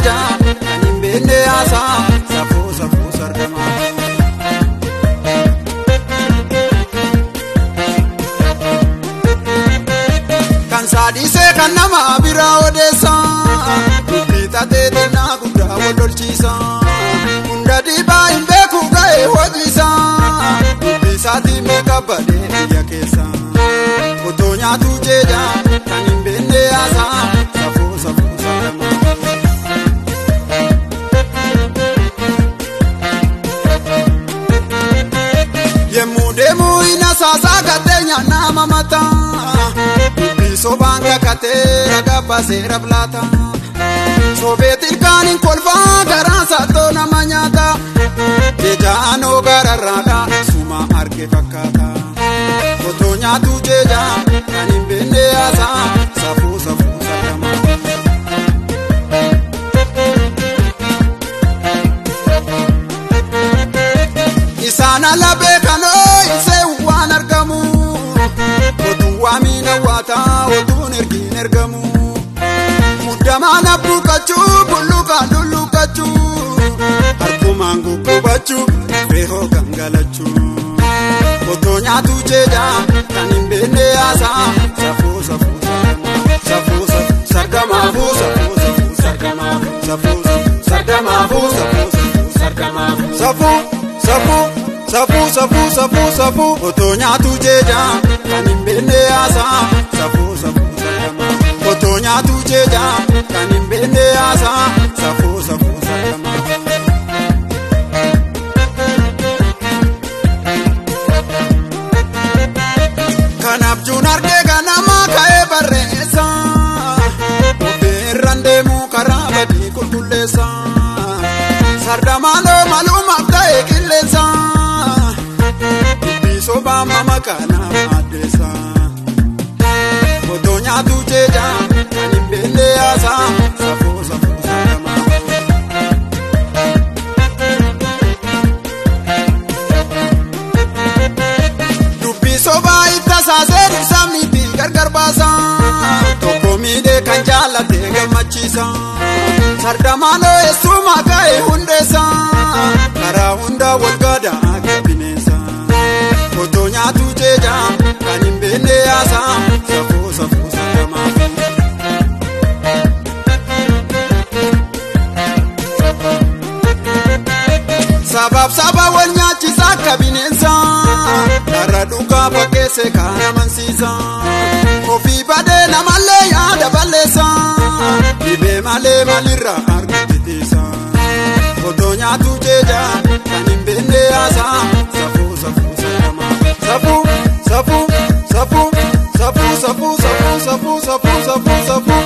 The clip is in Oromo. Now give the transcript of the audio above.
jeeja kan hin beekne haasaa safuu safuu sardamaa. Kan saadhisee kan nama biraa odeessa dubbii taatee xinnaa guddaa wal lolchiisa hunda dhiibaa hin beeku ga'ee hojiisa dubbii isaatii meeqa badee biyya keessa otoo nyaatu jeeja kan hin beekne haasaa safuu safuu sardamaa. Yemmuu deemuu hin asaasaa gattee nyaannaa mamataa. Sobaan kakatee ragaa baasee rablaata. Sobee tilkaan hin kolfaa garaa saattoo nama nyaata. Jeejaanoo gararraadha suma arge fakkaata. Otoo nyaatu jeeja kan hin beekne haasaa safuu safuu sardamaa. Isaan ala beekanoo isee waan argamu. Otuu waamina waataa otuun ergiin ergamu. Muddamaan abbuuqachuu bulluqaan lulluqachuu. Harkumaan guggubachuu feehoo gangalachuu. Otoo nyaatu jeeja kan hin beekne haasaa safuu safuu sardamaa. Safuu safuu sardamaa safuu safuu sardamaa safuu safuu sardamaa safuu safuu sardamaa safuu safuu. Safuu safuu safuu safuu otoo nyaatu jeeja kan hin beekne haasaa safuu safuu sardamaa. Otoo nyaatu jeeja kan hin beekne haasaa safuu safuu sardamaa. Kanaaf juun argee ganama ka'ee barreessa ofirraan deemuu karaa badii qulqulleessa sardamaanoo malumaaf ta'e qilleensa. Sobaa mama kana addeessa. Otoo nyaatu jeeja kan hin beekne haasaa safuu safuu sardamaa. Dubbii sobaa itti asaasee dhibsaa miti gargar baasa. Tokko miidhee kan jaallate gammachiisa. Sardamaanoo eessumaa ka'ee hundeessa. Karaa hunda wal gadaa akka bineensa. Otoo nyaatu jeeja kan hin beekne haasaa safuu safuu sardamaa. Sabaaf saba wal nyaachisa akka bineensa. Karra dhugaa fakkeesse kan amansiisa. Ofii badee namallee yaada balleessa. Dhibee malee maalirraa arguutti tiisa. Otoo nyaatu jeeja kan hin beekne haasaa safuu safuu sardamaa. Safuu safuu safuu safuu safuu safuu safuu safuu safuu safuu.